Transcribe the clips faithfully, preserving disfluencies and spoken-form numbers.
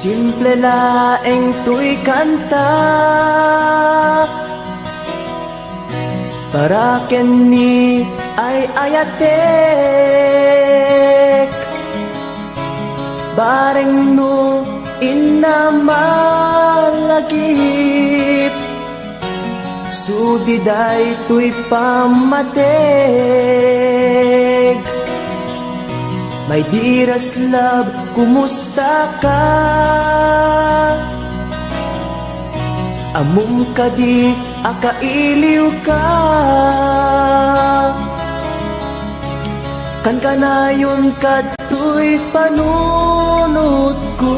Simple laeng toy kanta para ken ni ay-ayatek. Bareng no inna malagip, sudi daytoy pammateg. My dearest love, kumusta ka? Ammom kadi a kailiw ka? Kankanayon kadtoy panunotko.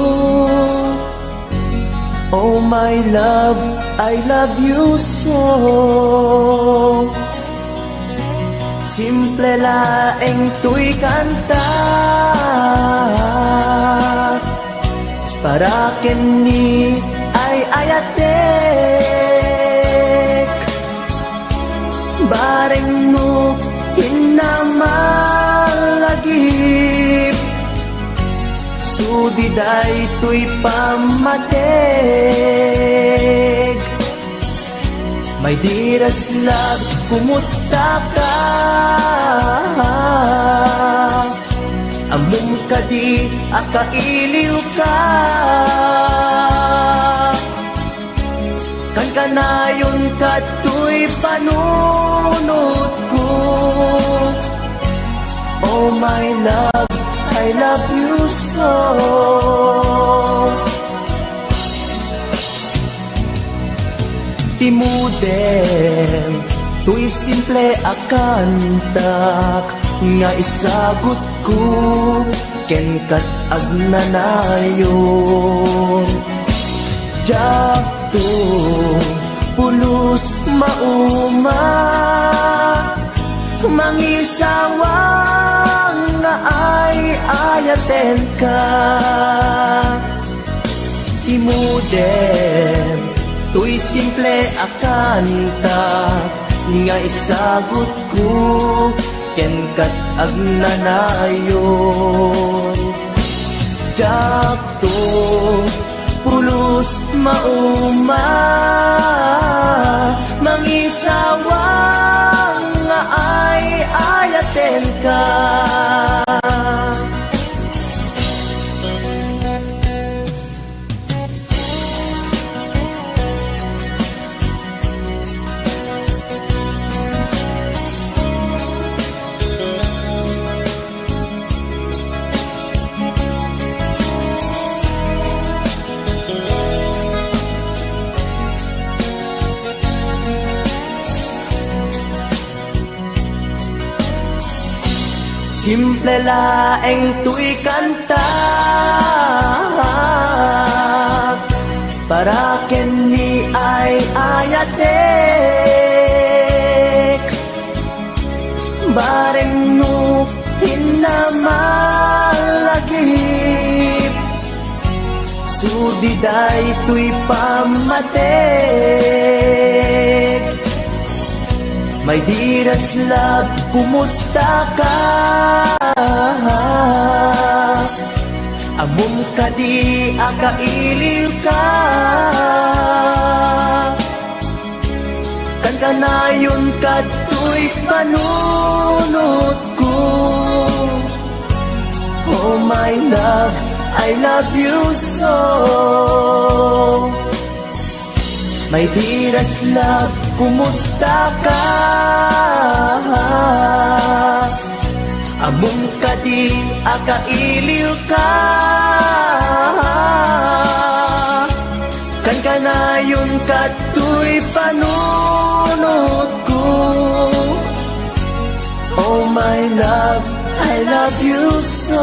Oh my love, I love you so. Simple laeng toy kanta para ken ni ay-ayatek. Bareng no inna malagip, sudi daytoy pammateg. My dearest love, kumusta ka? Ammom kadi a kailiw ka? Kankanayon kadtoy panunotko. Oh my love, I love you so. Ti modem toy simple a kantak nga isagutko ken kat agnanayon. Diakto pulos mauma, mangisawang nga ay-ayatenka. Ti modem toy simple a kanta nga isagutko ken kat agnanayon. Diakto pulos mauma, mangisawang nga ay-ayatenka. Simple laeng toy kanta para ken ni ay-ayatek. Bareng no inna malagip, sudi daytoy pammateg. My dearest love, kumusta ka? Ammom kadi a kailiw ka? Kankanayon kadtoy panunotko. Oh my love, I love you so. My dearest love, kumusta ka? Ammom kadi a kailiw ka? Kankanayon kadtoy panunotko. Oh my love, I love you so.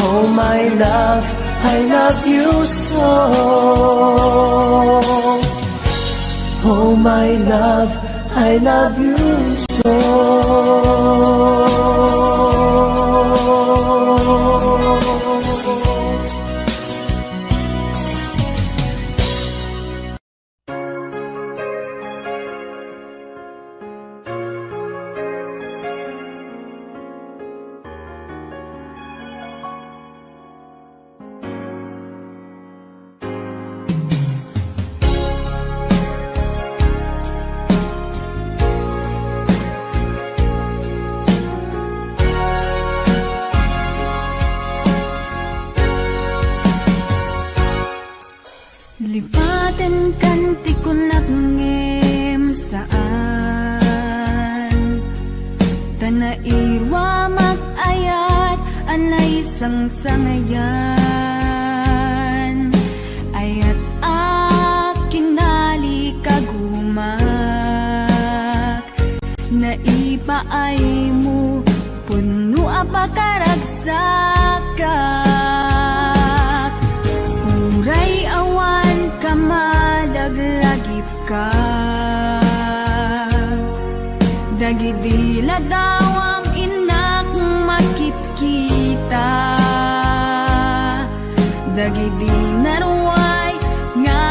Oh my love, I love you so. Oh my love, I love you so. Lipatenkan ti kunak ngem saan. Ta nairuamak ayat a naisangsangayan. Ayat a kinalikagumak. Naipaaymo, pudno a pakaragsakak. Uray awan ka malaglagipka. Dagidi ladawam innak makitkita. Dagidi naruay nga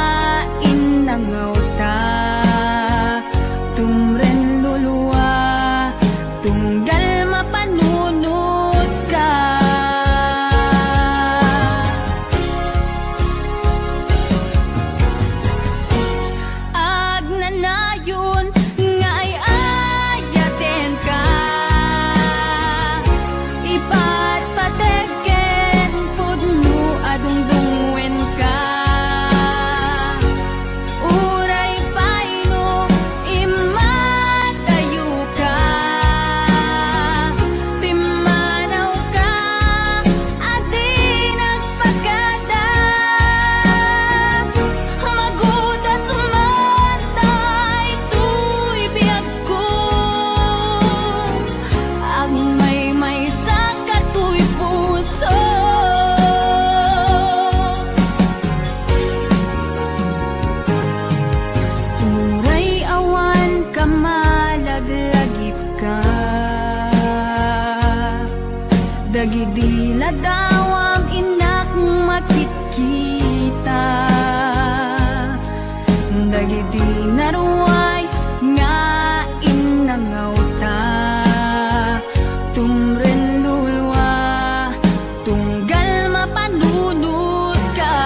innangawta, tumren lulua, tunggal mapanunotka. Agnanayon nga ay-ayatenka, ipatpatek ken pudno a dungdungngoenka. Uray pay no immadayoka, pimmanawka a di nagpakada. Magudas man daytoy biag ko, agmaymaysa katoy puso. Uray awan ka malaglagipka, dagidi ladawam innak makitkita. Dagidi naruay nga innangawta, tumren lulua, tunggal mapanunotka.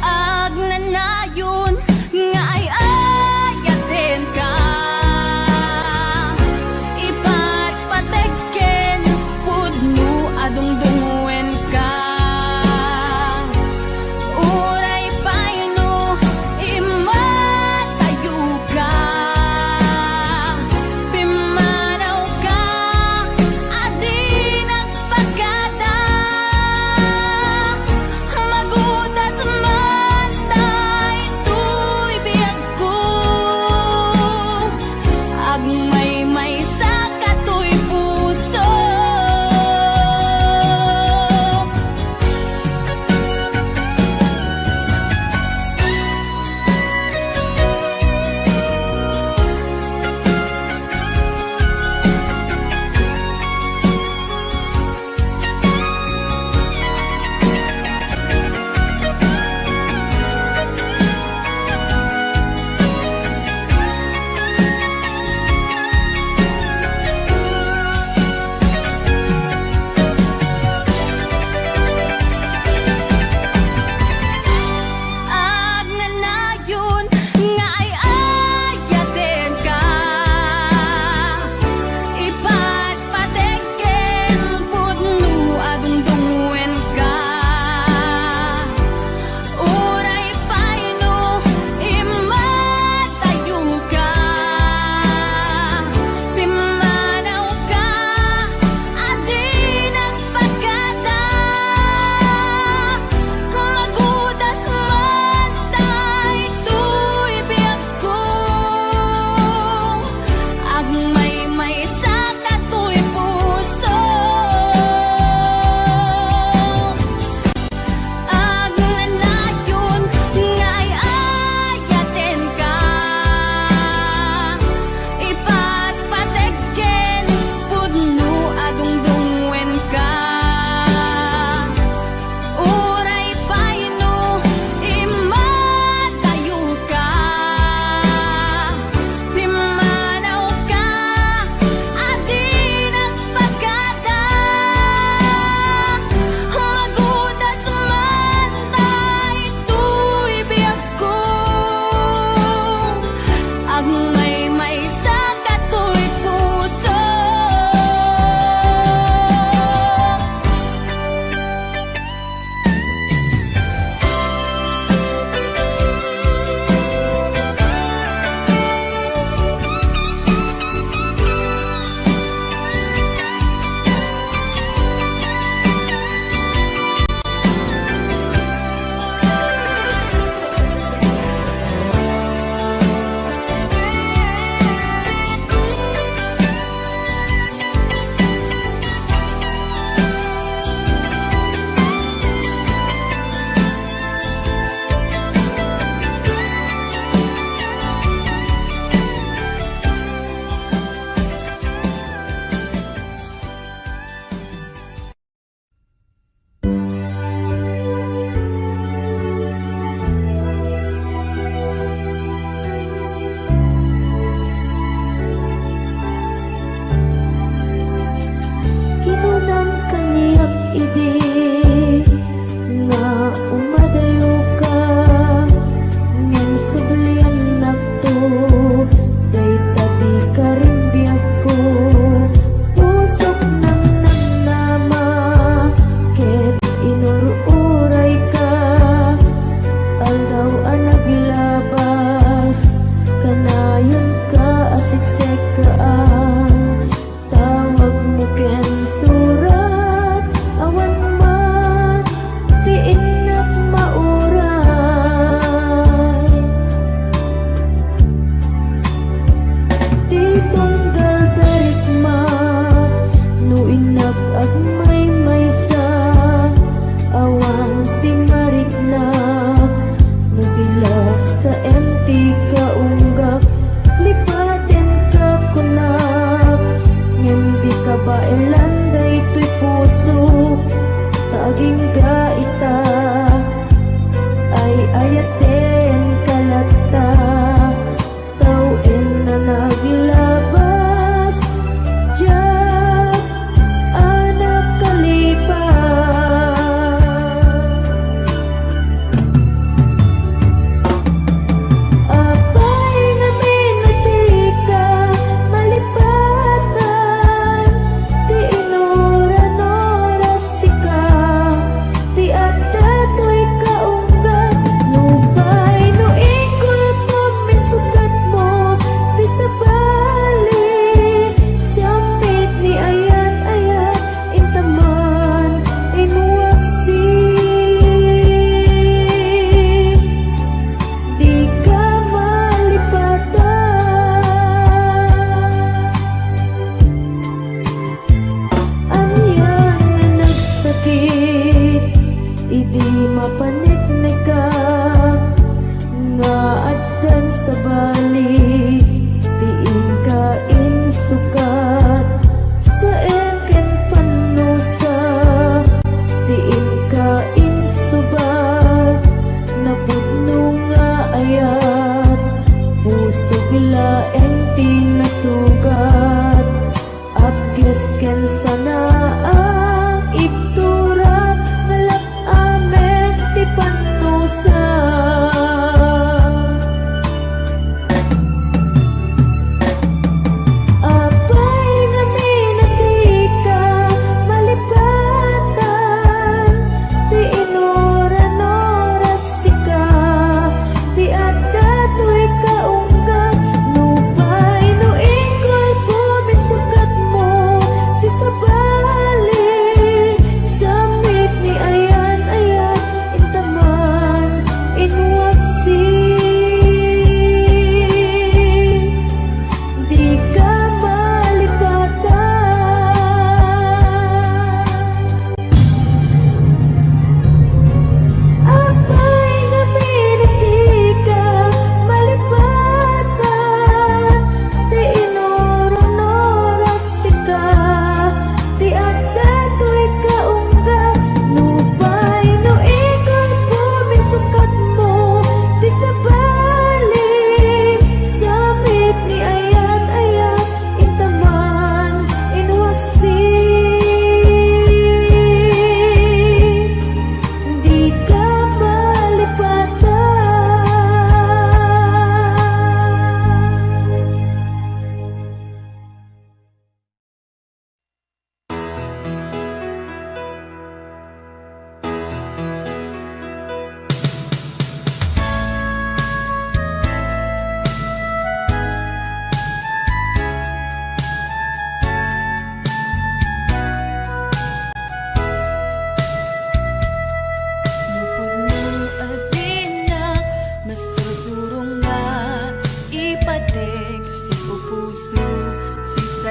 Agnanayon nga ay-ayatenka, ipatpatek ken pudno a dungdungngoenka. Uray pay no immadayoka,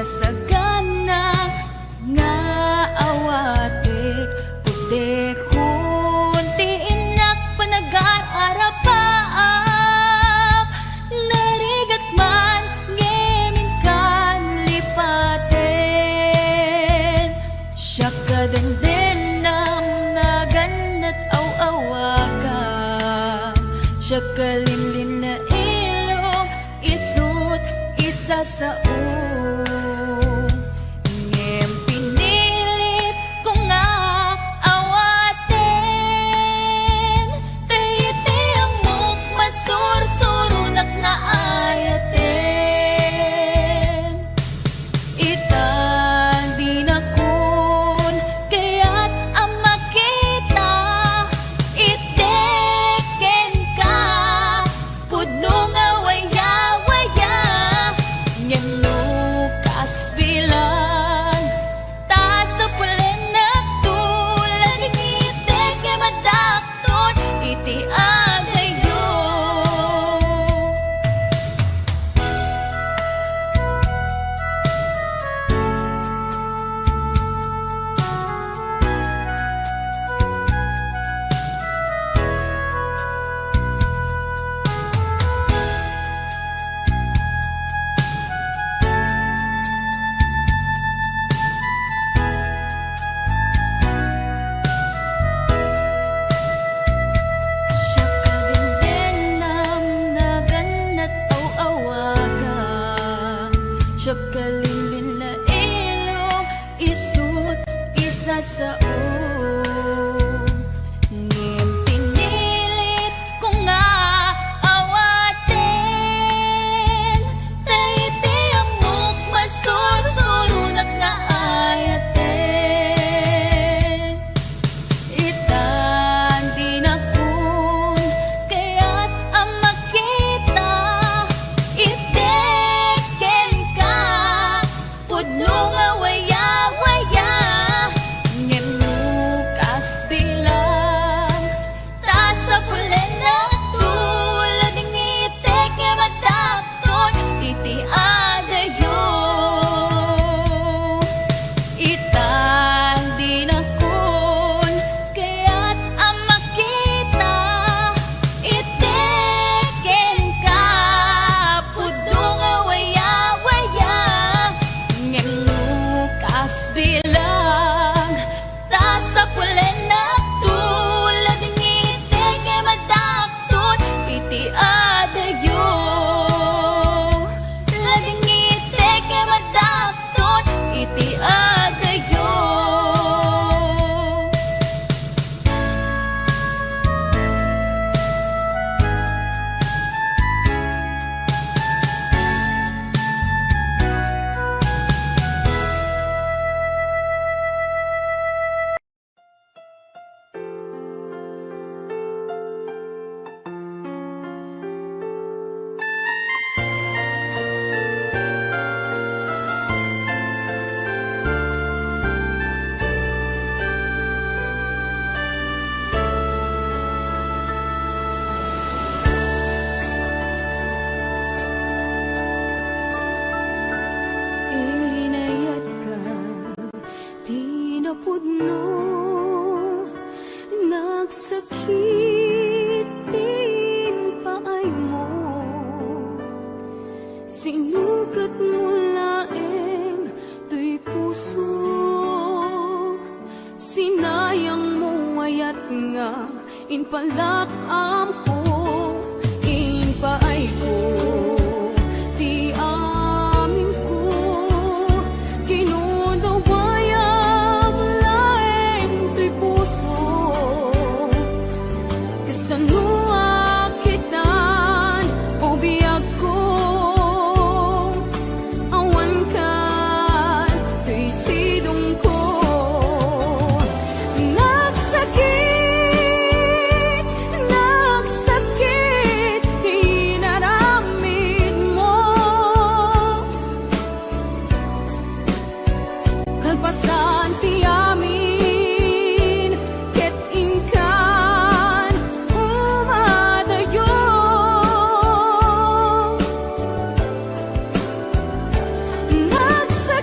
Sagana nga awatek, pudekon ti innak panagar-arapaak. Narigat man ngem inkan lipaten. Siak a dendennam, naganna't aw-awagam. Siak a linlinna ilong, isu't isasao. Ngem pinilit ko nga awaten, ta iti ammok masursuronak nga ayaten. Ita dinakon kayat a makita, itdek kenka, pudno nga wayawaya, ngem no kasbilang, ta sapulennakto, ladingitdek nga madak- ton iti adayo. Siak a dendennam, naganna't aw-awagam. Siak a linlinna ilong, isu't isasao. Ngem pinilit ko nga awaten, ta iti ammok masursuronak nga ayaten. Ita dinakon kayat a makita, itdek kenka, pudno nga wayawaya, ngem no kasbilang, ta sapulennakto, ladingitdek nga madakton iti adayo. Ita dinakon kayat a makita, itdek kenka, pudno nga wayawaya, ngem no kasbilang, ta sapulennakto, ladingitdek nga madakton iti adayo. Ladingitdek nga madakton iti adayo. Inayatka ti napudno, nagsakit ti impaaymo. Sinukatmo laeng toy pusok, sinayangmo ayat nga impalak-amko, impaayko ti aminko, kinunawayam laeng toy puso. Kasano a kitan, o biagko, awan kan toy sidongko. Nagsakit, nagsakit ti inaramidmo. Kalpasan ti amin, ket inkan umadayo. Nagsakit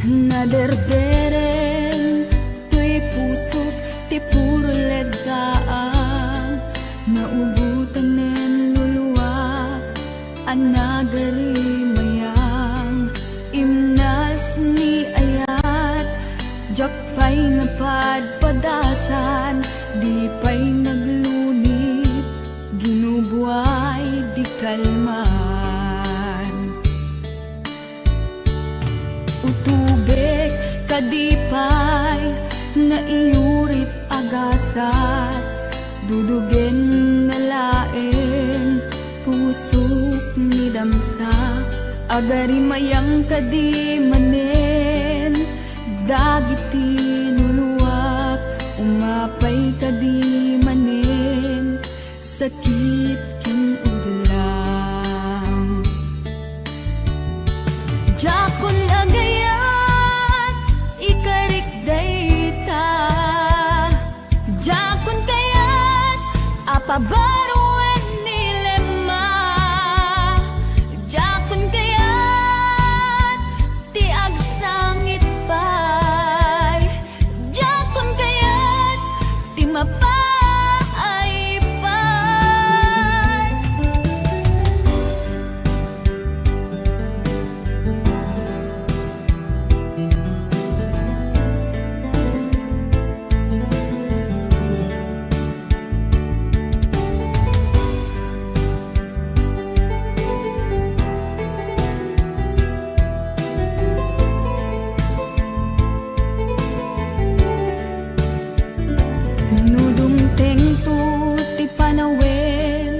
Naderdereng toy pusok ti puro leddaang, naugutanen luluak a nagarimayang. Imnas ni ayat, diak pay napadpadasan, di pay naglunit, ginubuay di kalman. Utubek kadi pay nga iyurit a gasat, dudugen na laeng pusok ni damsa. Agarimayang kadi manen dagiti luluak, umapay kadi manen sakit ken ublang. Diakon agayat ikarik dayta. Diakon kayat a pabaruen ni Lema. Diakon kayat ti agsangit pay. Diakon kayat ti mapaaypay. No dumtengto ti panawen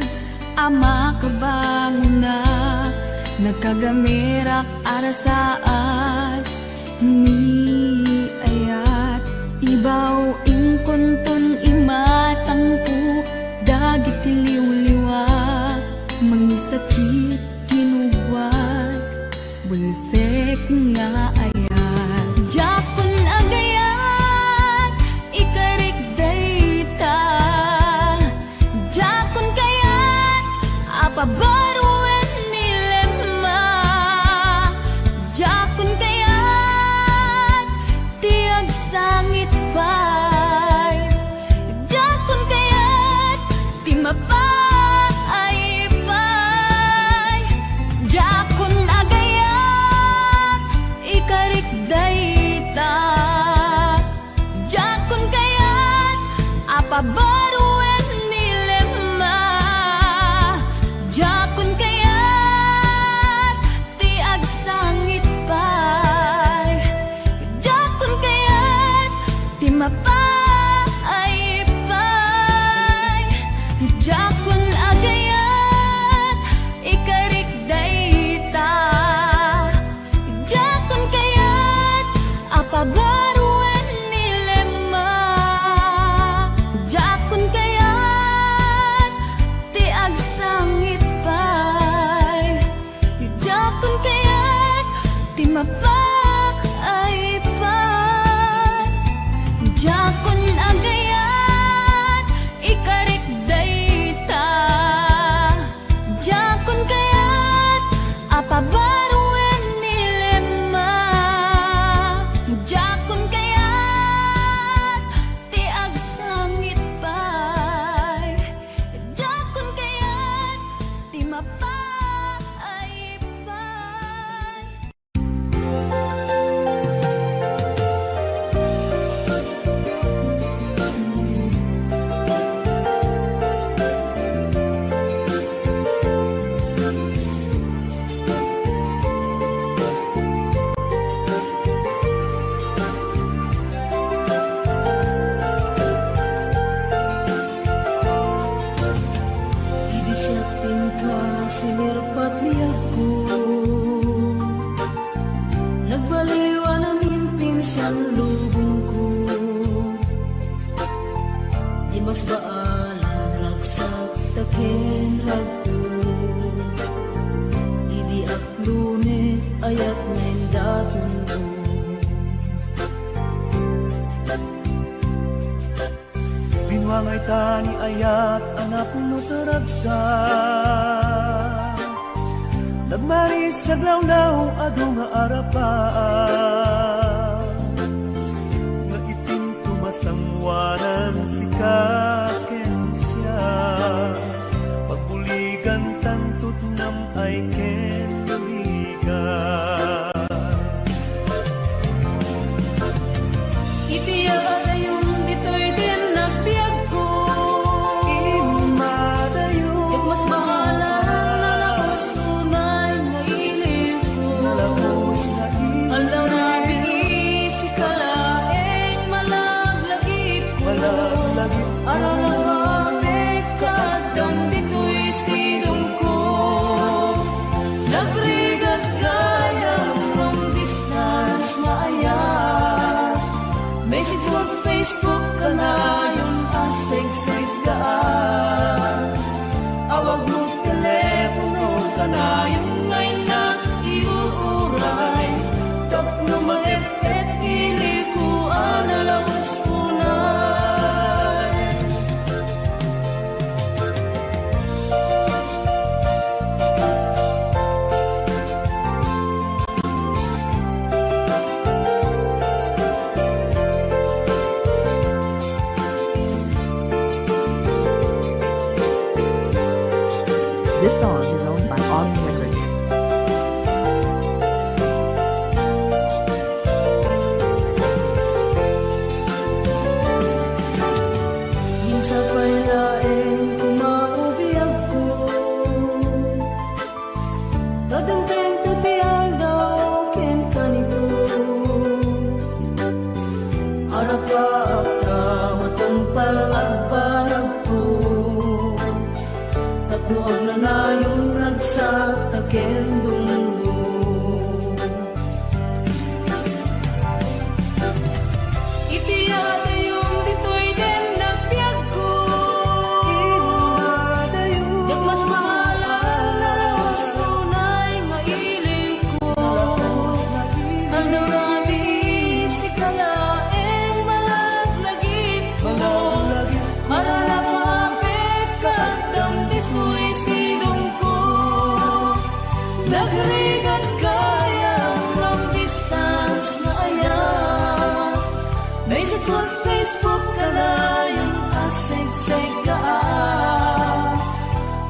a makabangonak, nakagamerak a rasaas ni ayat. Ibaw inkonton imatangko dagiti liwliwa, mangisakit, kinugwat, bulsek nga ayat. Diakon agayat ikarik dayta. Diakon kayat a pabaruen ni Lema. Diakon kayat ti agsangit pay. Diakon kayat ti mapaaypay. Diakon agayat ikarik dayta. Diakon kayat a pabaruen ni Lema. Diakon kayat ti agsangit pay. Diakon kayat ti mapaaypay. Diakon agayat ikarik dayta. Diakon kayat a pabaruen ni Lema. Diakon kayat ti agsangit pay. Diakon kayat ti mapaaypay. Diakon agayat ikarik dayta. Diakon kayat a pabaruen ni Lema. Diakon kayat ti agsangit pay. Diakon kayat ti mapaaypay. Idi siak ti inka, sinirpat biagko. Nagbaliwan amin pinsan lubongko. Di mas baalan ragsak ta ken ragto. Idi aklone, ayat nga indatonko. Binuangay ta ni ayat a napno ta ragsak. Nagmaris aglawlaw adu nga arapaak. Ti adayom ditoy ken nagbiagko. Diak mas maalam, nalaus unay nga iliwko. Aldaw-rabii sika laeng malaglagipko. Malapit ka, addam ditoy sidongko. Nagrigat gayam long distance nga aya. Message on Facebook kanayon a segsegga.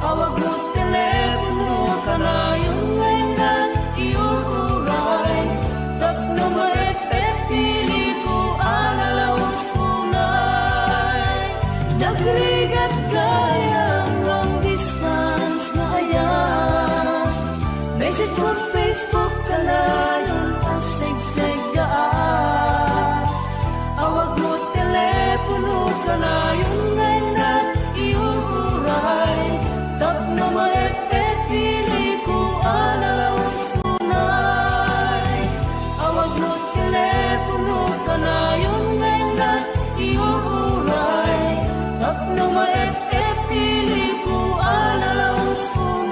Awag no telepono kanayon nga innak iur-uray. Tapno ma-F F piliko a nalaus unay. Nagrigat gayam long distance nga aya. Message on Facebook kanayon a segsegga. Awag no telepono kanayon nga innak iur-uray. Tapno ma-F F piliko a nalaus unay. Awag no telepono kanayon nga innak iur-uray. Tapno ma-F F piliko a nalaus unay.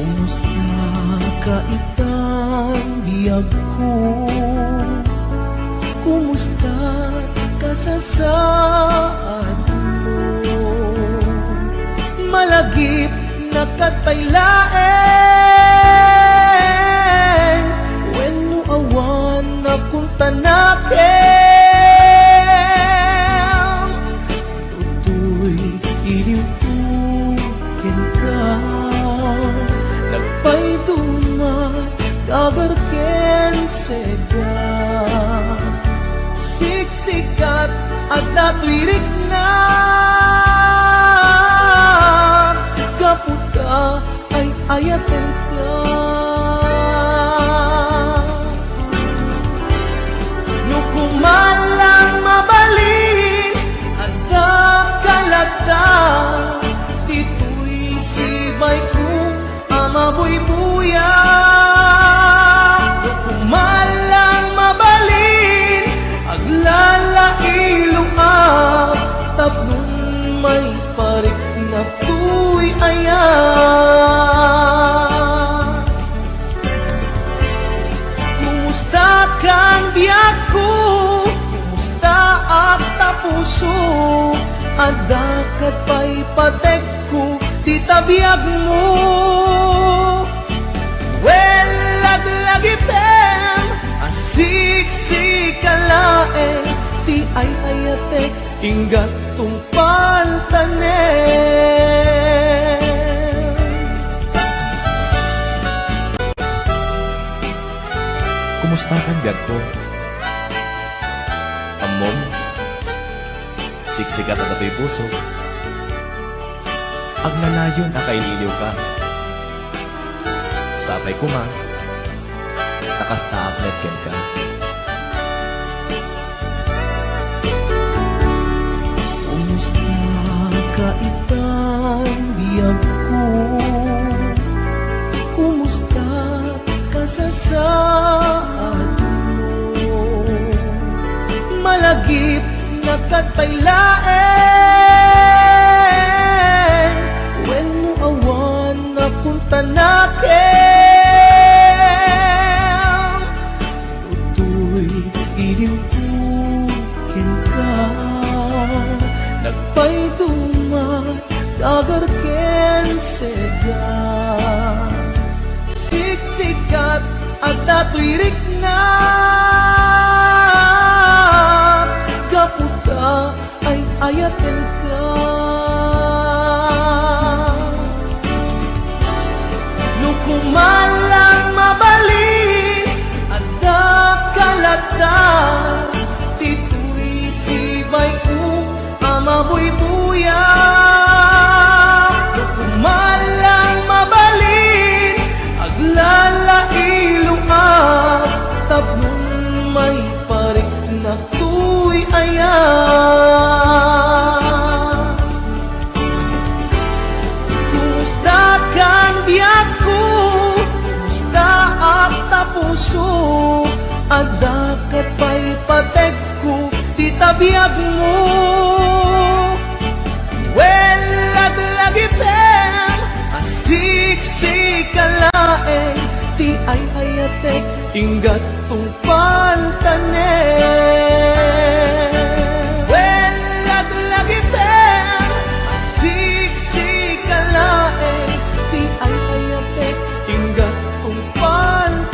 Kumusta ka itan biagko? Kumusta kasasaadmo? Malagipna ket pay laeng wenno awan a kuntanakem. Toy iliwko kenka, nagpayduma, kagar ken sega. Siksikat, adda toy rikna, gapu ta ay-ayatenka. No koma lang mabalin, adda ka latta, ditoy sibayko a mabuybuya. No koma lang mabalin, aglalailoak tapno maipariknak toy ayat. Kumusta kan biagko? Kumusta ak ta puso? Adda ket pay patekko ti ta biagmo. Wen, laglagipem a siksika laeng ti ay-ayatek. Inggat tungpaltanem. Kumusta kan biagko? Ammom, siksikat a datoy pusok. Agnanayon a kailiwka. Sapay koma, ta kasta ak met kenka. Kumusta ka itan biagko? Kumusta kasasaadmo? Malagipna ket pay laeng wenno awan a kuntanakem. Toy iliwko kenka, nagpaiduman, dagar ken sega. Siksikat, adda toy rikna, gapu ta ay-ayatenka. No kumalang mabalin, adda kalatan, ditoy sibayko a mabuybuya. No kumalang mabalin, aglalailoak tapno maipariknak toy ayat. Kumustakan biagko? Kumustaak ta puso? Adda ket pay pategko dita biagmo. Wen, laglagipem a siksika laeng ti ay-ayatek, inggat tungpaltanen. Wen, laglagipem a siksika laeng ti ay-ayatek, inggat tungpaltanen.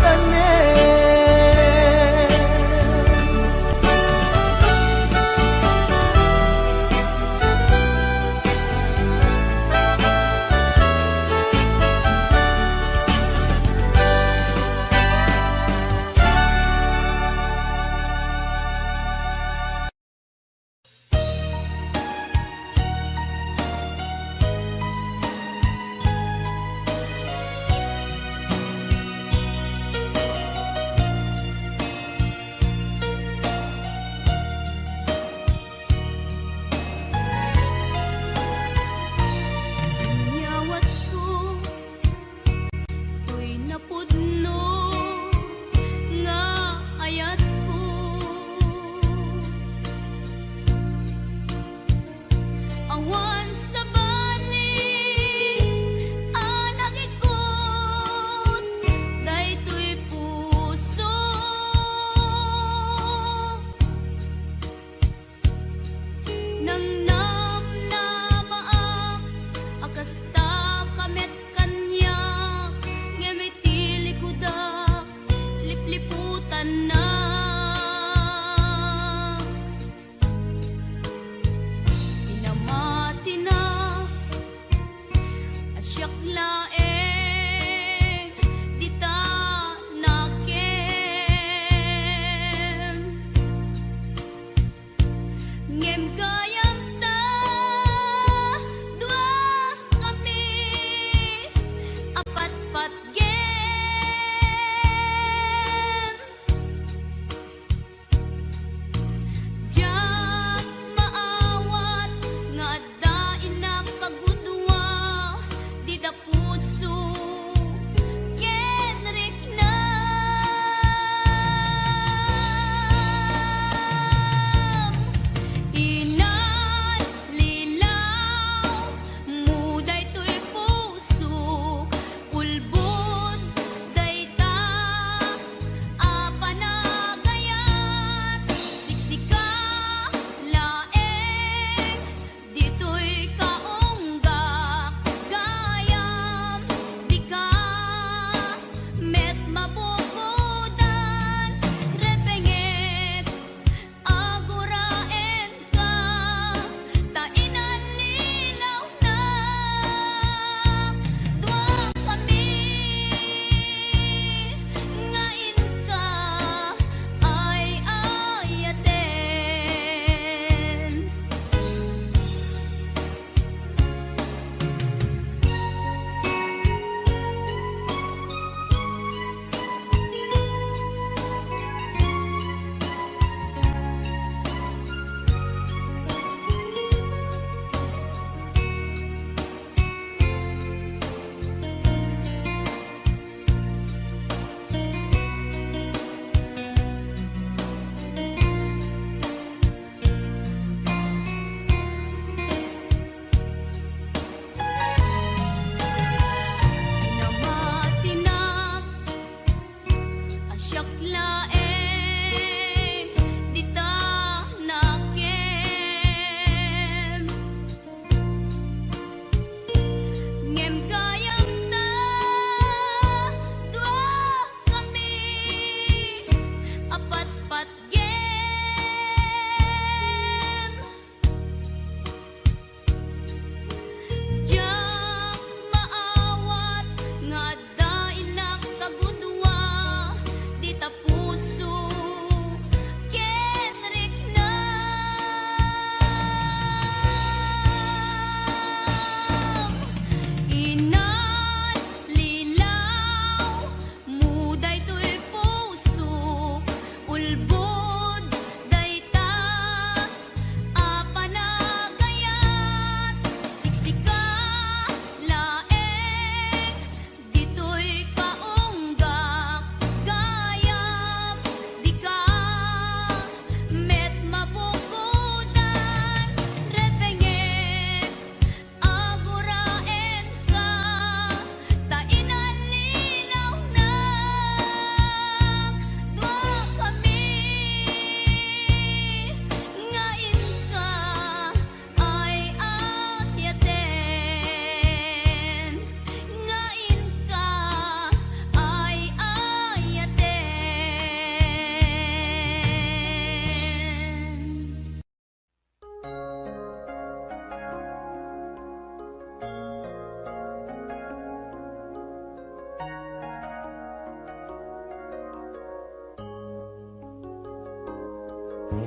Suding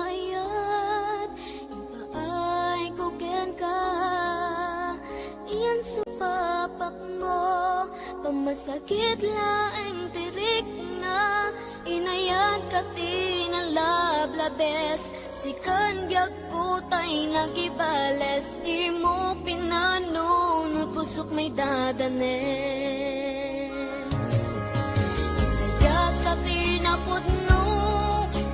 ayat, impaay ko kenka, yan supapak mo, pamasakit laeng ti rikna, inayat ka ti nalablabes, sikan biag Kutay nagibales, dimo pinanunot, pusok may dadanes. Inayat ka ti napudno,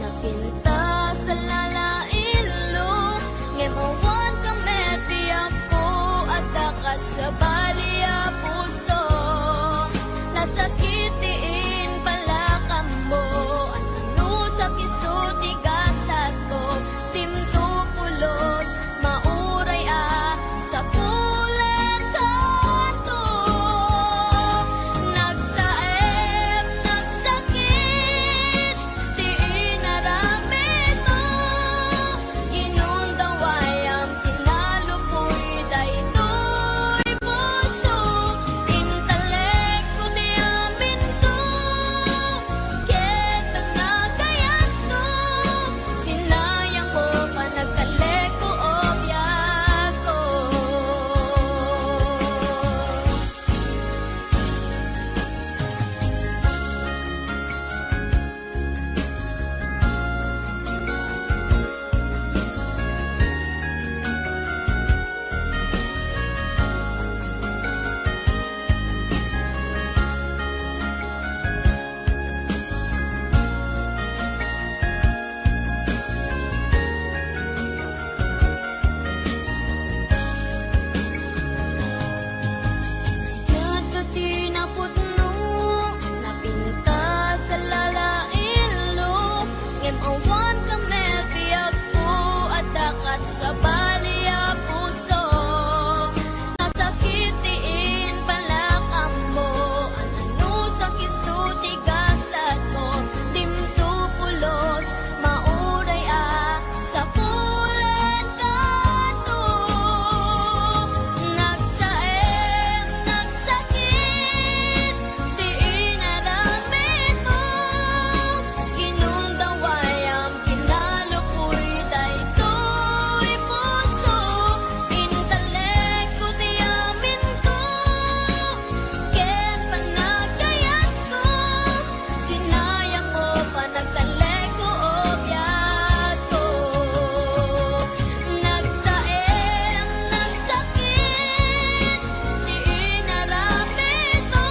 napintas a lalailo, ngem awan ka met ti ako, adda kat sabali a puso. Nasakit ti impalakammo, ananusak isu ti gasatko, dimto pulos, mauray a sapulen kanto. Nagsaem, nagsakit ti inaramidmo. Inundaway am kinalupoy daytoy puso. Intalekko ti aminko ket nagayatko. Sinayangmo panagtalekko, o biagko. Ket ti napudno, napintas a lalailo, ngem awan ka met ti agko, adda kat sabali a puso. Nasakit ti impalakammo, ananusak isu ti gasatko, dimto pulos, mauray a sapulen kanto. Nagsaem, nagsakit ti inaramidmo. Inundaway am kinalupoy daytoy puso. Intalekko ti aminko ken panagayatko. Sinayangmo panagtalekko, o biagko. Nagsaem, nagsakit ti inaramidmo.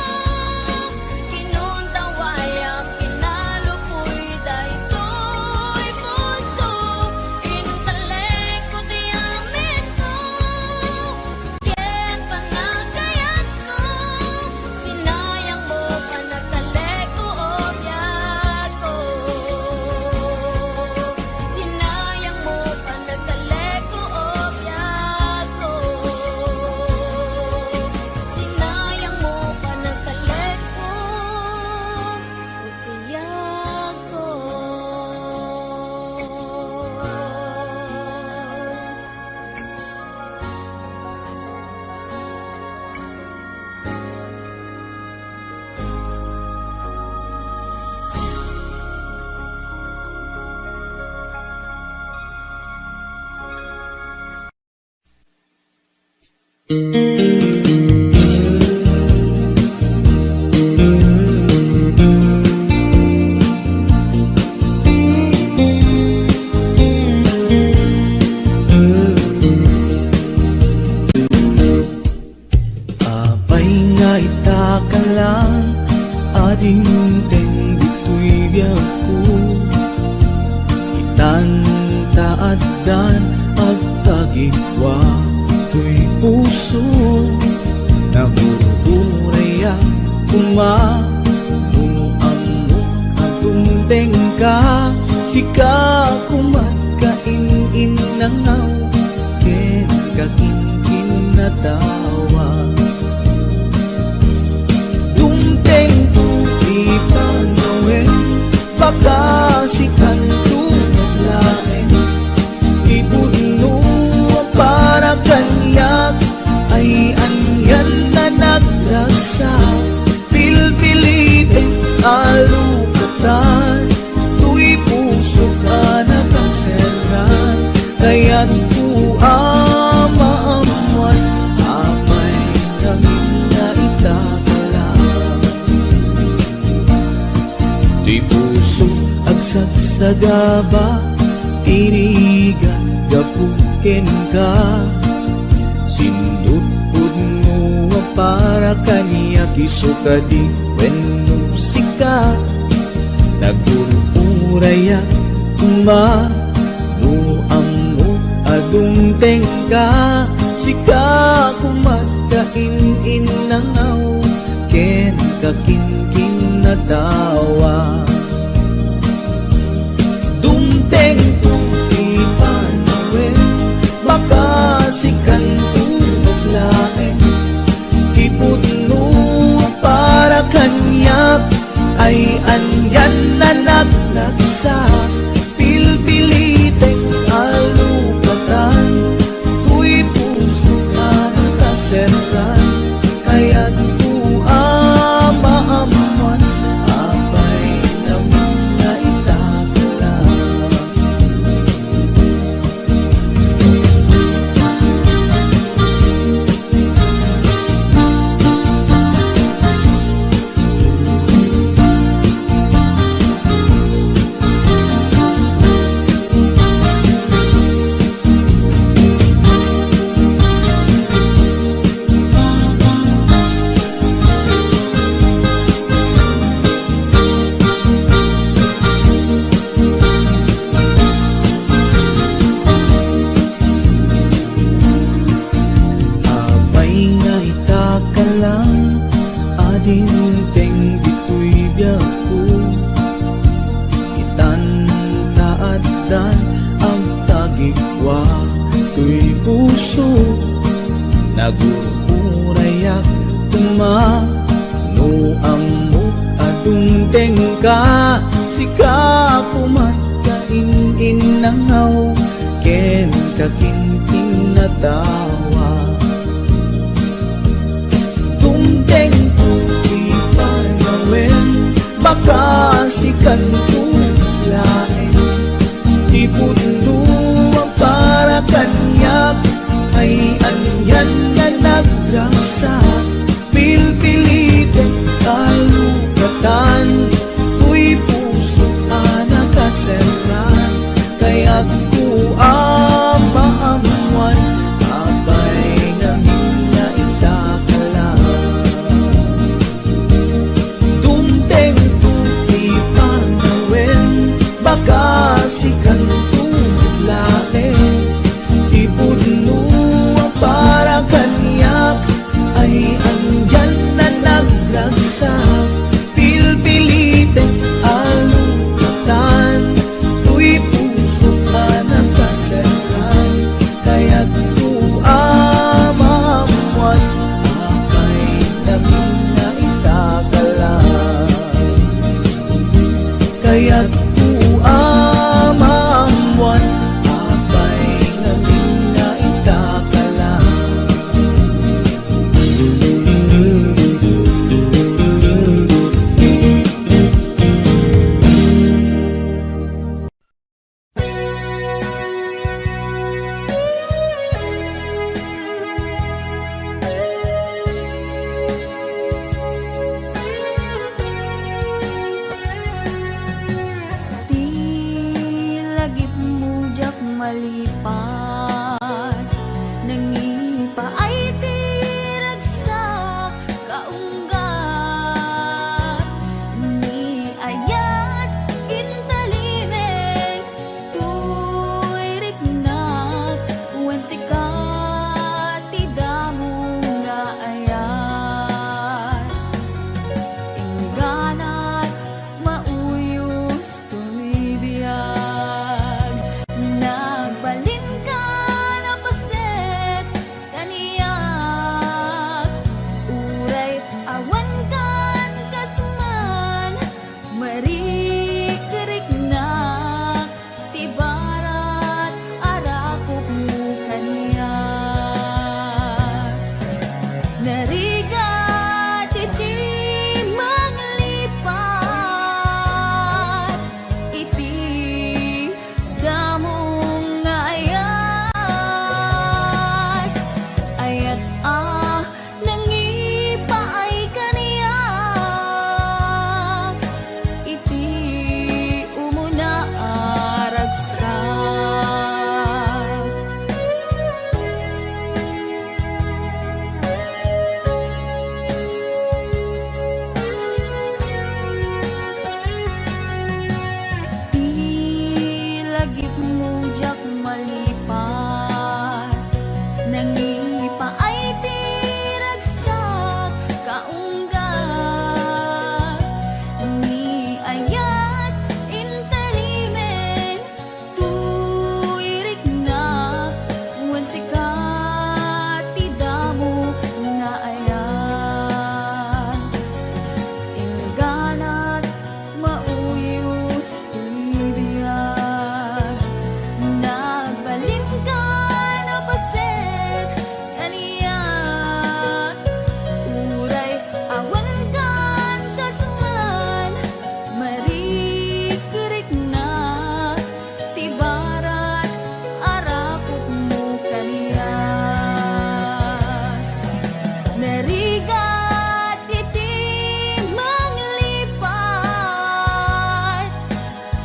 Inundaway am kinalupoy daytoy puso. Intalekko ti aminko ken panagayatko. Sinayangmo panagtalekko, o biagko. Sinayangmo panagtalekko, o biagko. Sinayangmo panagtalekko, o biagko. Apay nga ita ka lang a dimteng ditoy biagko? Itan ta addan agpagikua toy puso. Nagur-uray a koma no ammok a dumteng ka. Sika koma ti kain-innangaw ken kaginginnatawa. Dumtengto ti panawen, baka sikanto met Ama ammoan, apay ngamin nga ita ka lang. Ti puso agsagsagaba, ti rigat gapu kenka. Sindut pudno a para kaniak, isu kadi wenno sika. Nagur-urayak koma no ammok a dumtengka. Sika koma ti in-innangaw ken kakinkinatawa. Dumtengto ti panawen, makasikanto met laeng. Ti pudno a para kaniak ay anian a nagragsak. Pilpilitek a lukatan, toy pusok a nakaserran. Kayatko a maammuan, apay ngamin nga ita ka lang. Apay nga ita ka lang a dimteng ditoy biagko. Itan ta addan agtagikua toy puso. Nagur-urayak koma no ammok a dumtengka. Sika koma ti in-innangaw ken kakinkinatawa. Dumtengto ti panawen, makasikanto laeng. Ti pudno a para kaniak ay anian a nagragsak. Pilpilitek a lukatan, toy pusok a nakaserran. Kayatko a maammuan, apay ngamin nga ita ka lang. Dumtengto ti panawen, makasikanto met laeng. Ti pudno a para kaniak ay anian a nagragsak. Pilpilitek a lukatan, toy pusok a nakaserran. Kayatko a maammuan, apay ngamin nga ita ka lang. Kayatko a maammuan, apay ngamin nga ita ka lang. Ti lagipmo diak malipat, nangipaay ti ragsak kaunggat. Ni ayat intalimeng toy riknak, wen sika ti damo nga ayat. Ingganat mauyos toy biag. Nagbalinka Lipat, nangipaay ti ragsak kaungga. Ni ayat intalimen, tuirikna, wen sika ti damo nga ayat. Ingganat, mauyos ti biag. Nagbalinka, napaset kaniak. Uray awan kan kasman, marikrikna ti barat a rakupmo kaniak. Narigat iti manglipat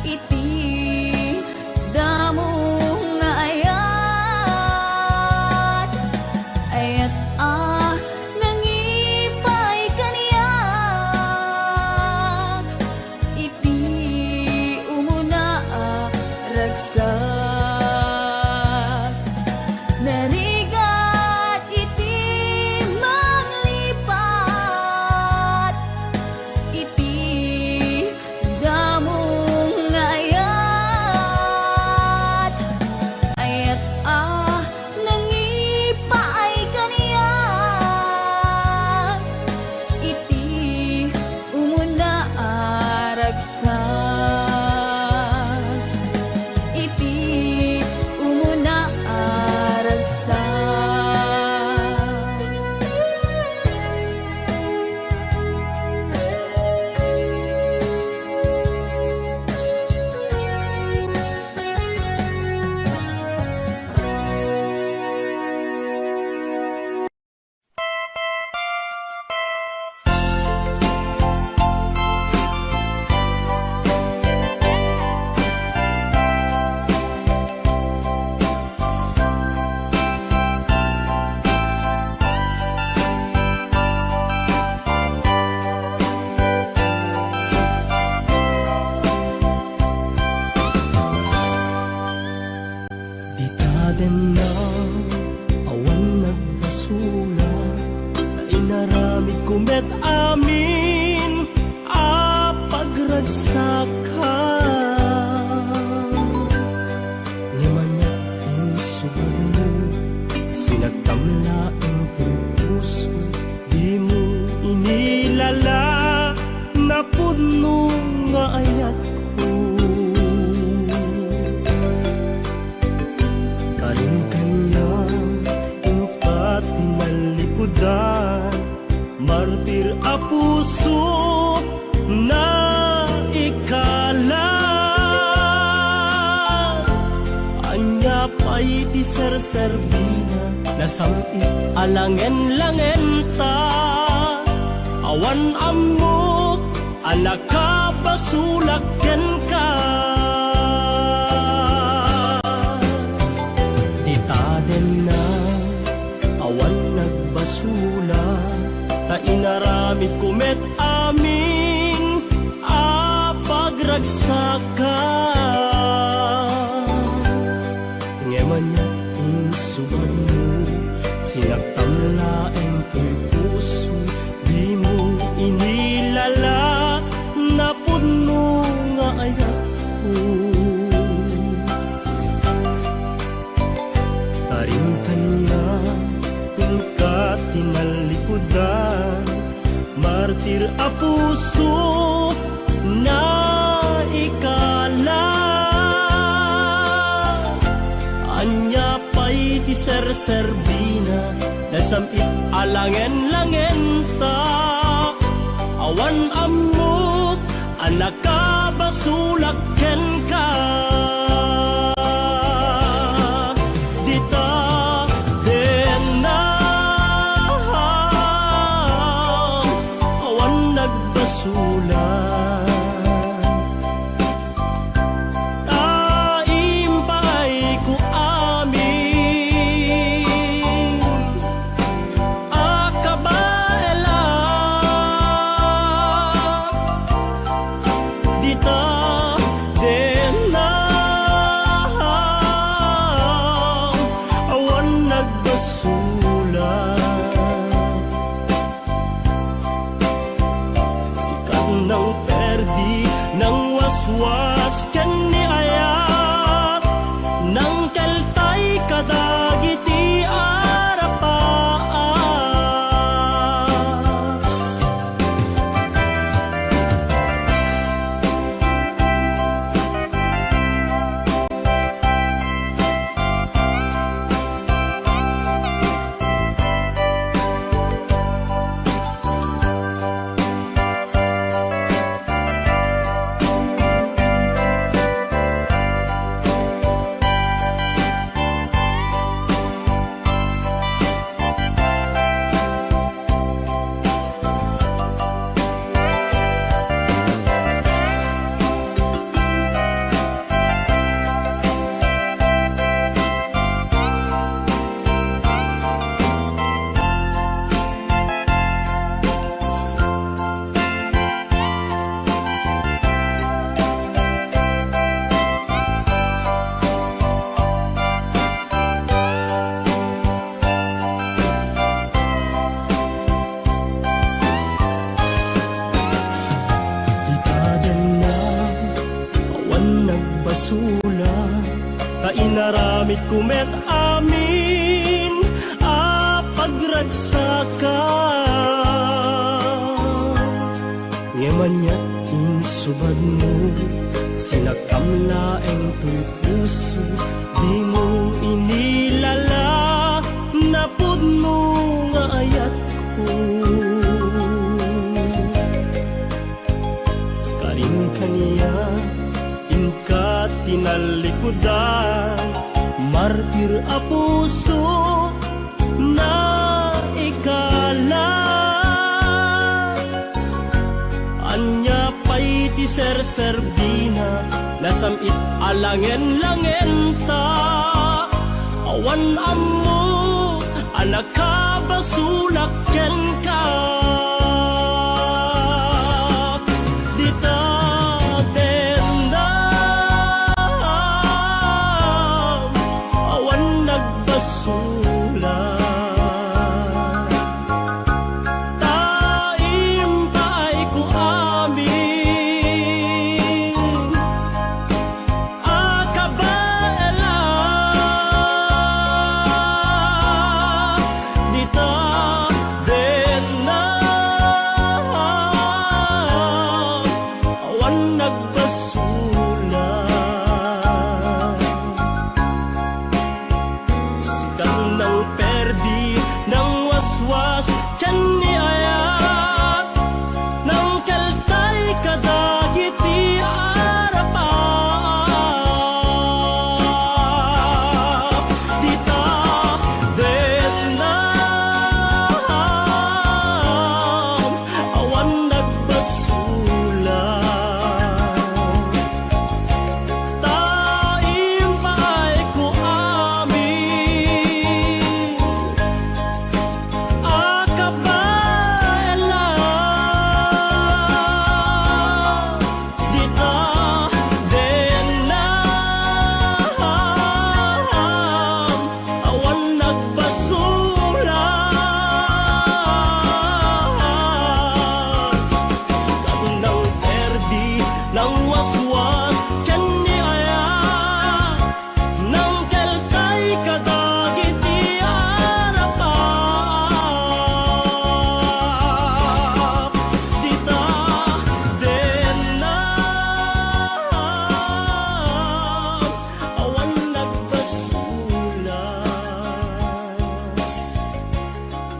iti damo nga ayat. Ayat a nangipaay kaniak iti umuna a ragsak. Narigat iti manglipat iti damo nga ayat. Ayat a nangipaay kaniak iti umuna a ragsak. Iti umuna a ragsak. Dita denna, awan nagbasula, ta inaramidko met amin a pagragsakam. Ngem ania ti insubadmo, sinagtam laeng ti puso, dimo inilala, napudno nga ayatko. Karin kaniak, inka ti nallikudan, martir a puso, naikala. Ania pay ti serserbina, nasam-it a langen-langenta. Awan ammok a nakabasolak kenka. Dita denna, awan nagbasula, ta inaramidko met amin a pagragsakam. Ngem ania ti insubadmo, sinagtam laeng toy puso, dimo inilala, napudno nga ayatko. Karin kaniak, inka ti nallikudan, martir a puso, naikala. Ania pay ti serserbina, nasam-it a langen-langenta. Awan ammok a nakabasolak kenka. Dita denna, awan nagbasolak. Ta impaayko amin a kabaelan. Dita, de Inaramidko met amin a pagragsaka. Ngem ania insubadmo, sinakam laeng toy puso, dimo inilala napudno nga ayatko. Karin kaniak, inka tinallikudan, martir a puso, naikala. Ania pay ti serserbina, nasam-it a langen-langenta, awan ammo a nakabasolak kenka. Dita dennam, awan nagbasolak. Ta impaayko amin a kabaelan, dita dennam, awan nagbasolak. Sika nang perdi, nang waswas, ken ni ayat, nang keltay kadagiti Arab. Dita dennam, awan nagbasolak. Ta impaayko amin a kabaelan, dita dennam, awan nagbasolak. Sika nang perdi, nang waswas, ken ni ayat, nang keltay kadagiti Arab. Dita dennam, awan nagbasolak.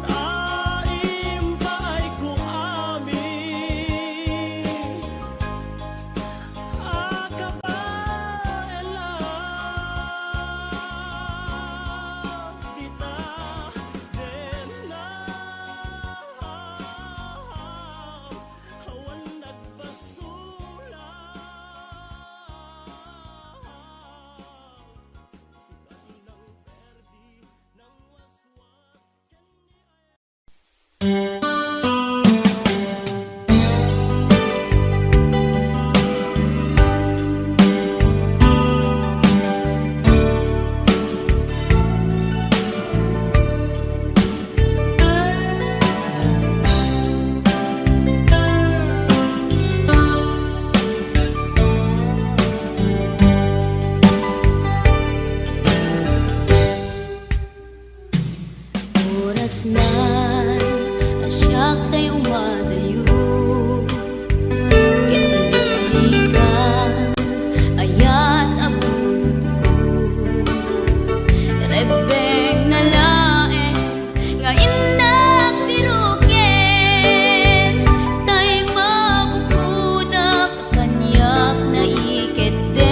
Ta impaayko amin a kabaelan, dita dennam, awan nagbasolak. Orasna a siak tay umadayo, ket liklikan, ayat a bunotko. Rebbengna laeng nga innak biroken, tay mabukodak kaniak naikeddeng.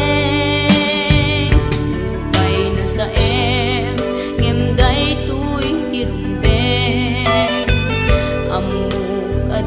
Nupay nasaem, ngem daytoy ti rumbeng. Ammok a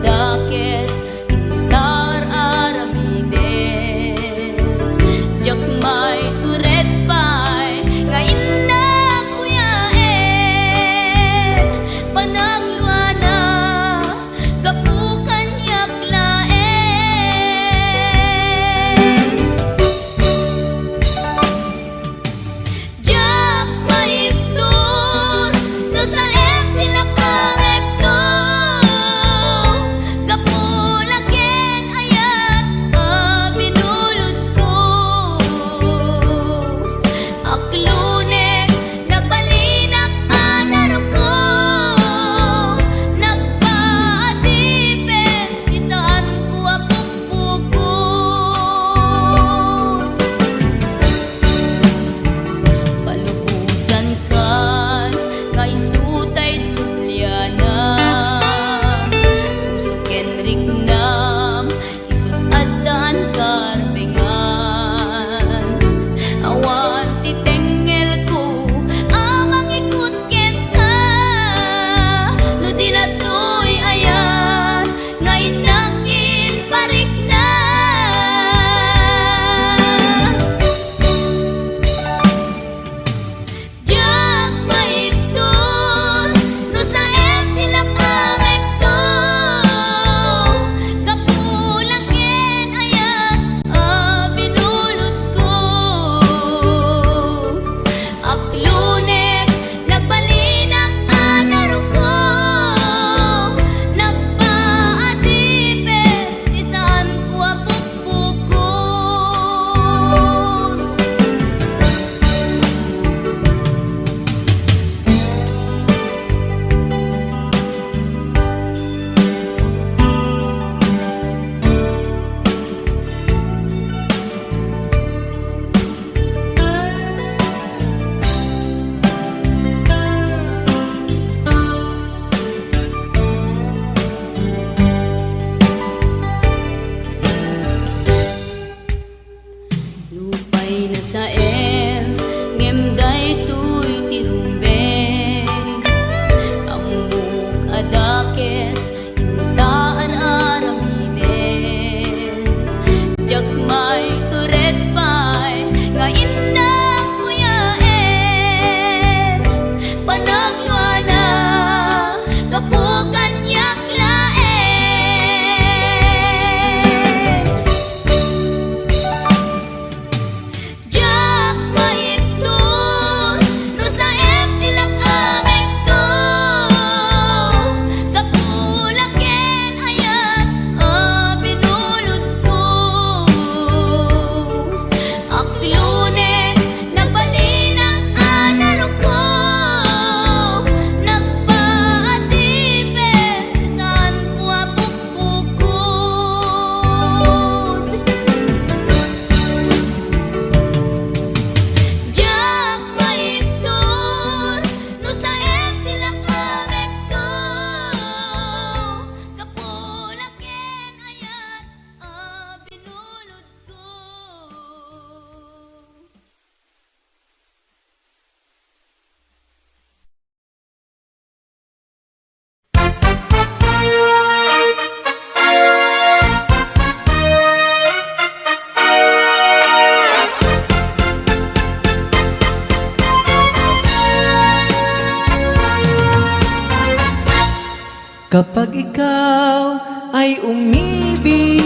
Kapag ikaw ay umibig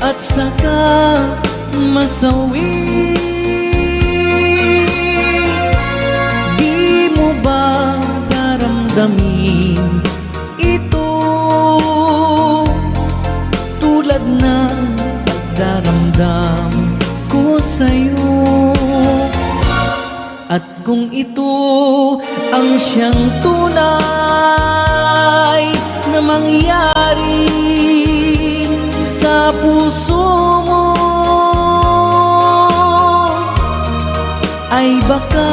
at saka masawi, di mo ba daramdamin ito tulad ng pagdaramdam ko sa'yo? At kung ito ang siyang tunay na mangyari sa puso mo, ay baka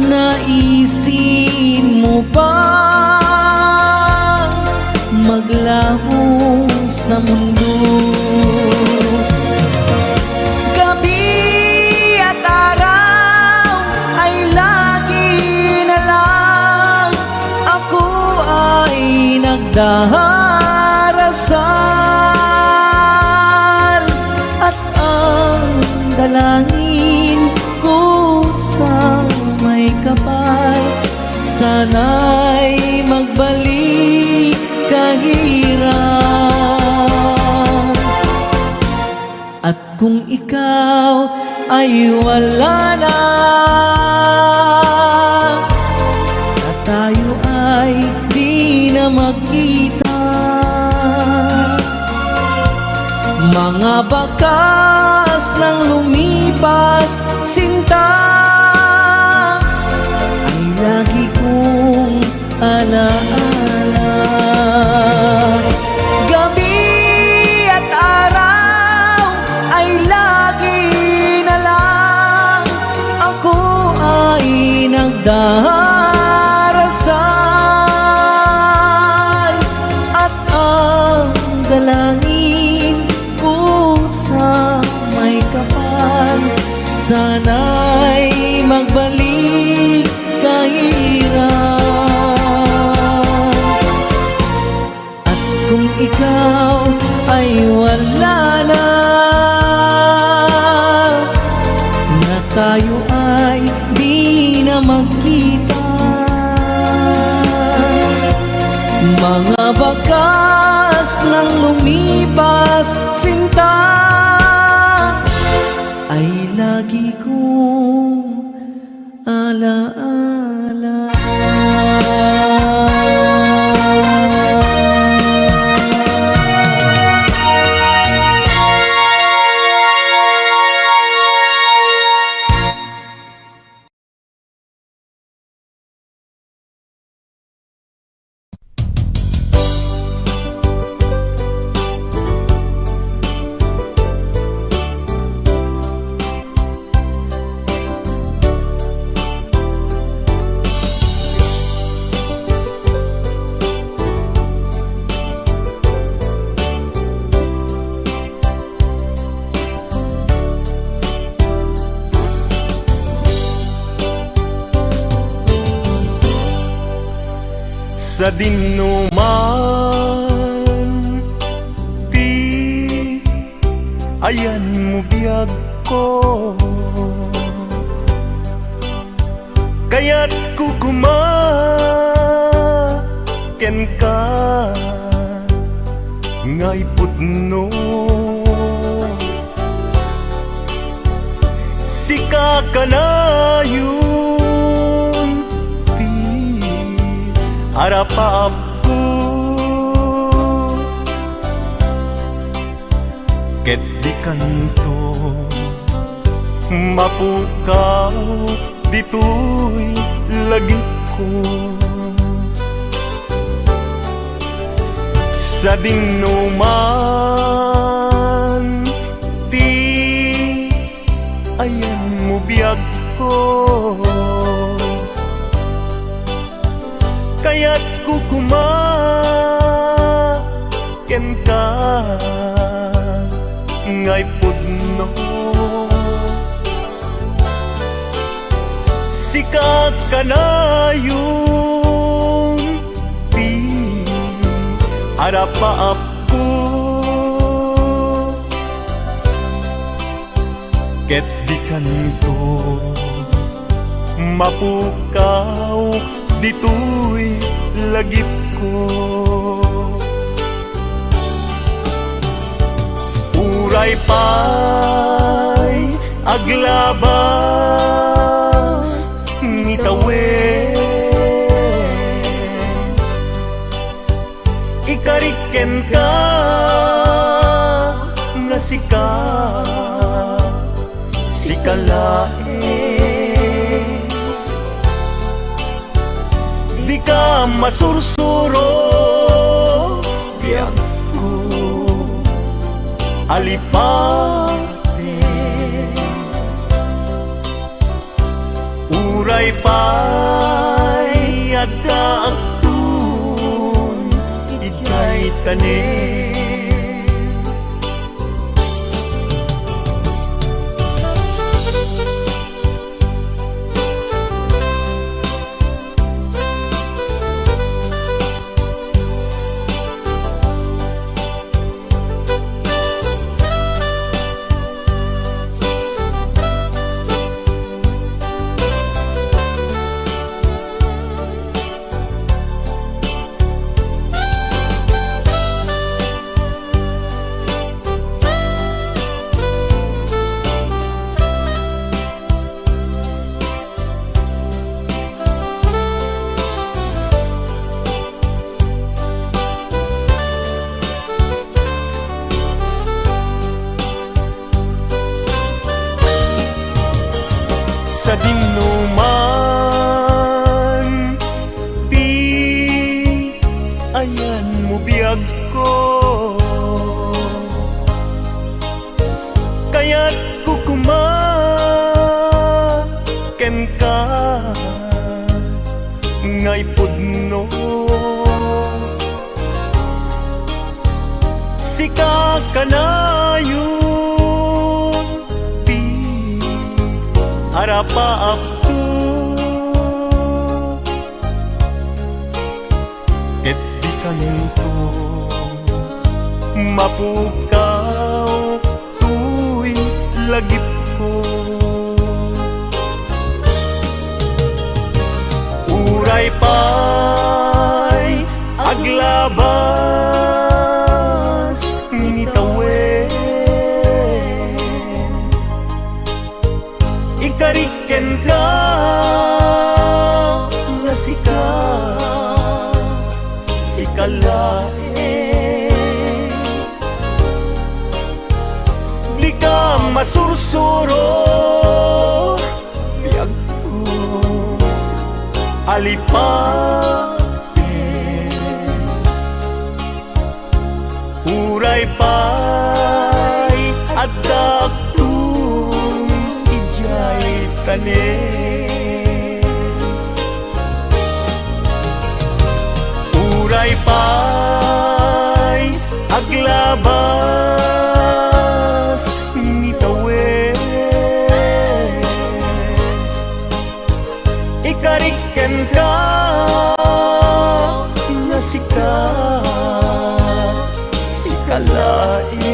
naisin mo pang maglaho sa mundo. Gabi at araw ay lagi na lang ako ay nagdarasal, at ang dalangin ko sa may kapal, sana'y magbalik kahirap. At kung ikaw ay wala na, na tayo ay di na magkita, mga bakas ng lumipas, sinta, ay lagi kong alaala. Gabi at araw ay lagi na lang ako ay nagdarasal, at ang dalangin ko sa may kapal, sana'y magbalik kahirap. At kung ikaw ay wala na, na tayo ay di na magkita, mga bakas ng lumipas, sinta, ay lagi kong alaala. Sadinoman ti ayanmo biagko, kayatko koma kenka nga ipudno. Sika kanayon ti arapaapko, ket dikanto mapukaw ditoy lagipko. Sadinoman ti ayanmo biagko, kayatko koma kenka nga ipudno. Sika kanayon ti arapaapko, ket dikanto mapukaw ditoy lagipko. Uray pay aglabas ni tawen, ikarik kenka nga sika, sika laeng. Dika masursuro, biagko, alipaten. Uray pay adda agton idiay tanem. Sadinoman ti ayanmo, biagko, kayatko koma kenka nga ipudno. Sika kanayon ti arapaapto, ket dikanto mapukaw toy lagipko. Uray pay aglabas ni tawen, ikarik kenka nga sika, sika laeng. Dika masursuro, biagko, alipaten. Uray pay adda agton idiay tanem. Uray pay aglabas ni tawen, ikarik kenka nga sika, sika laeng.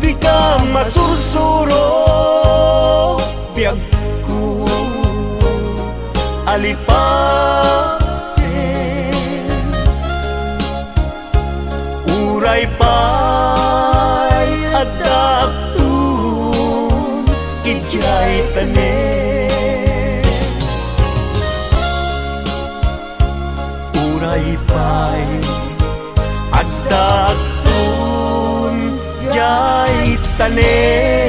Dika masursuro, biagko, alipaten. Uray pay adda agton idiay tanem. Uray pay adda agton diay tanem.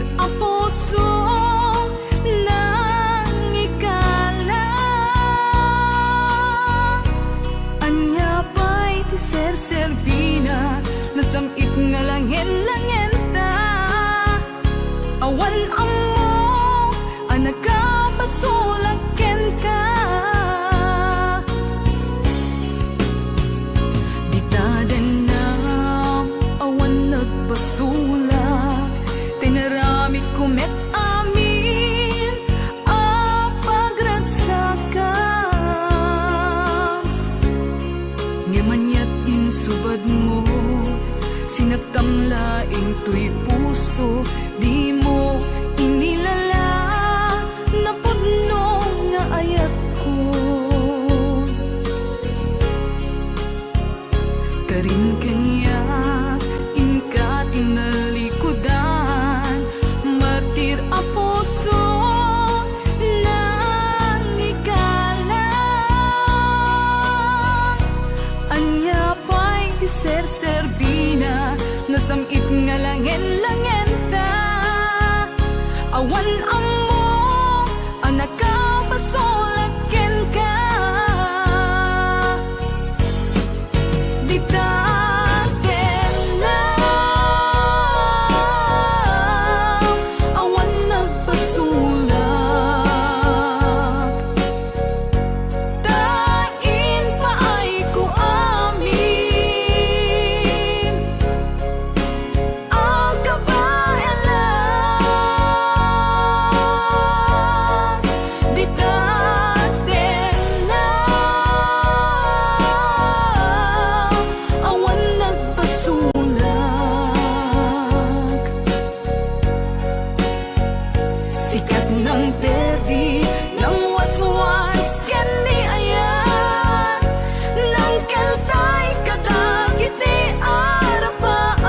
a puso nangikala. Ania pay ti serserbina, nasam-it nga langen-langenta. Awan ammo a nakapasulak kenka. Dita dennam, awan nagpasulak, tinaramidko met amin a pagragsakam. Ngem aniat insubadmo, sinaktam laeng toy puso, dimo inilala napudno nga ayatko. Karin kaniak inka tinalikudan, martir a puso nangikala. Ania pay ti serserbina, nasam-it nga langen-langenta. Awan ammo a nakapasulak kenka. Dita dennam, awan nagpasulak. Ta impaayko amin a kabaelan. Dita dennam, awan nagpasulak. Sikat nang perdi, nang waswas ken ni ayat, nang keltay kadagiti arapaak.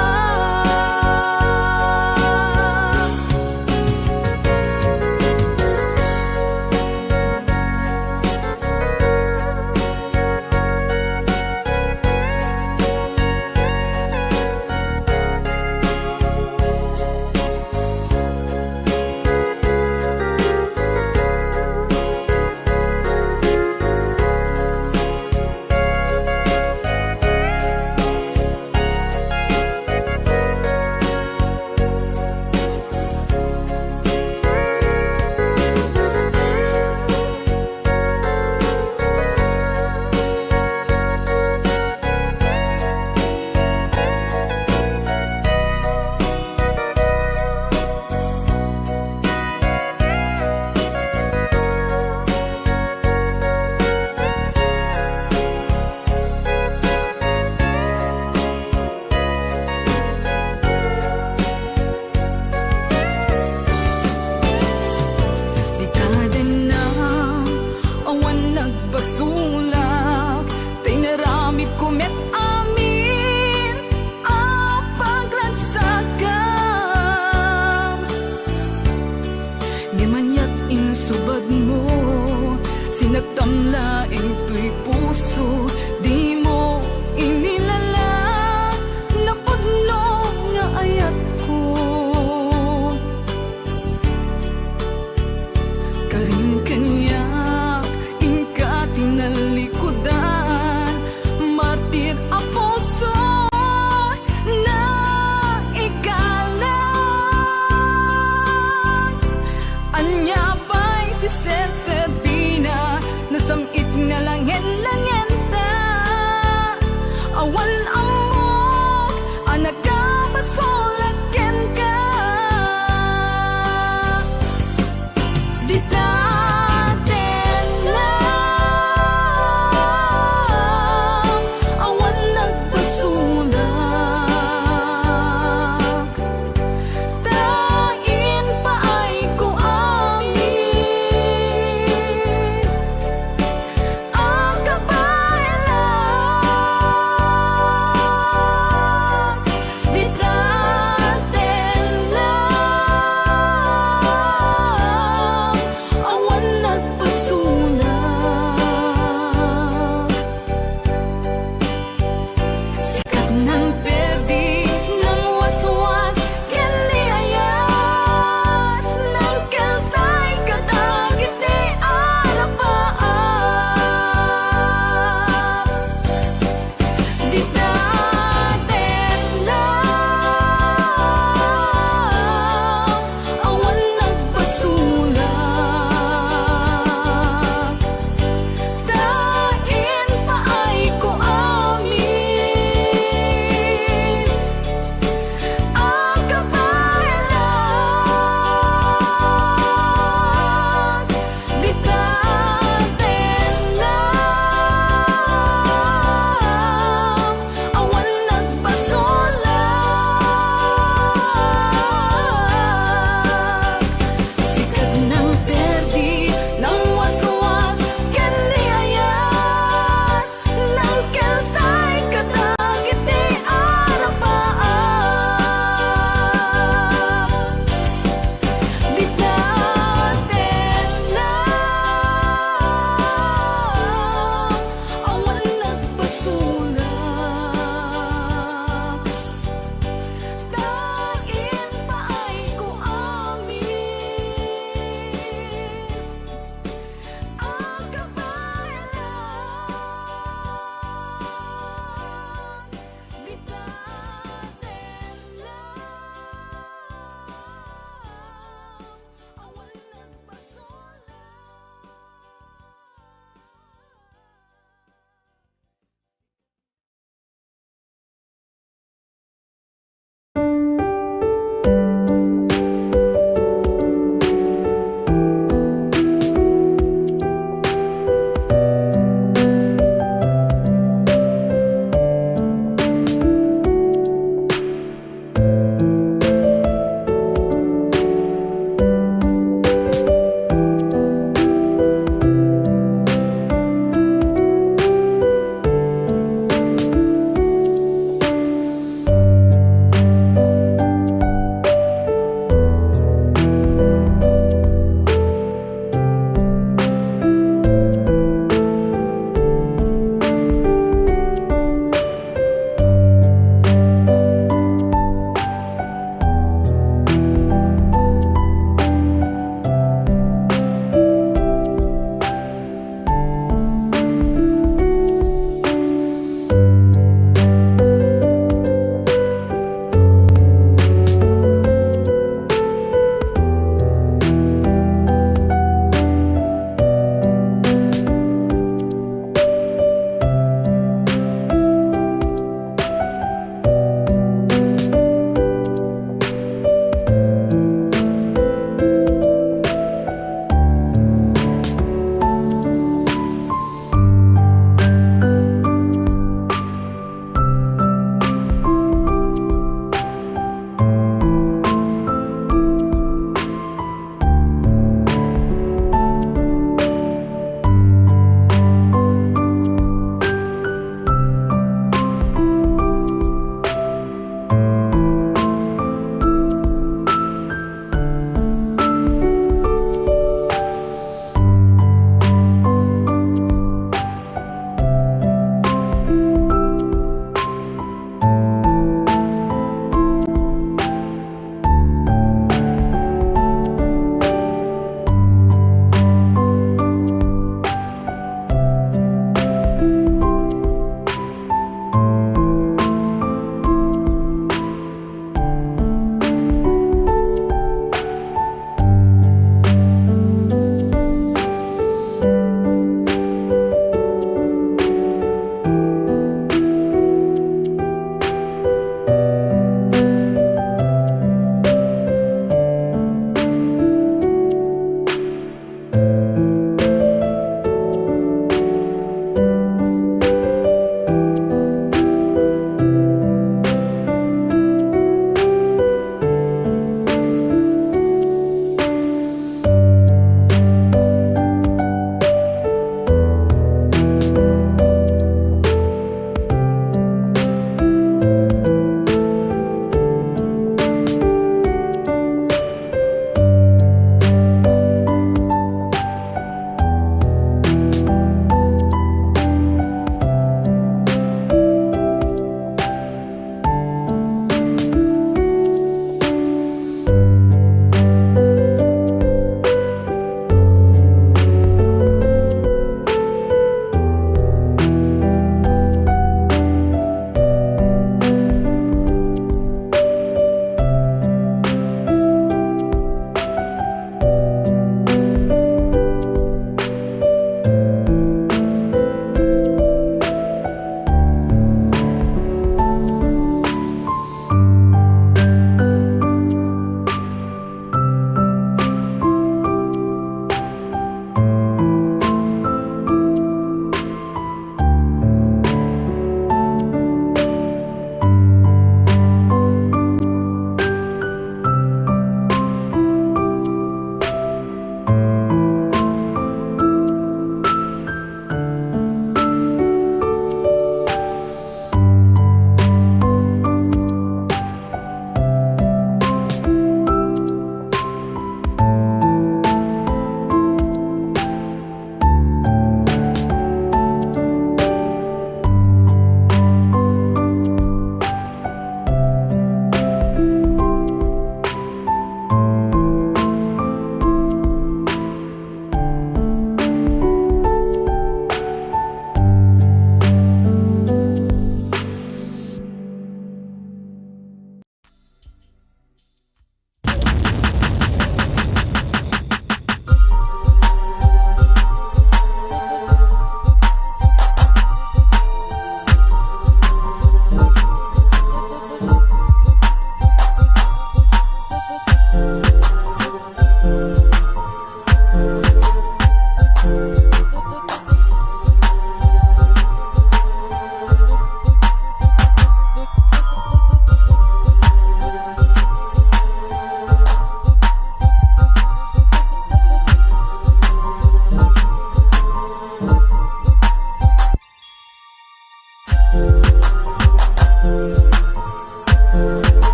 Dita dennam, awan nagpasulak, ta inaramidko met amin a pagragsakam. Ngem aniat insubadmo, sinaktam laeng toy puso, di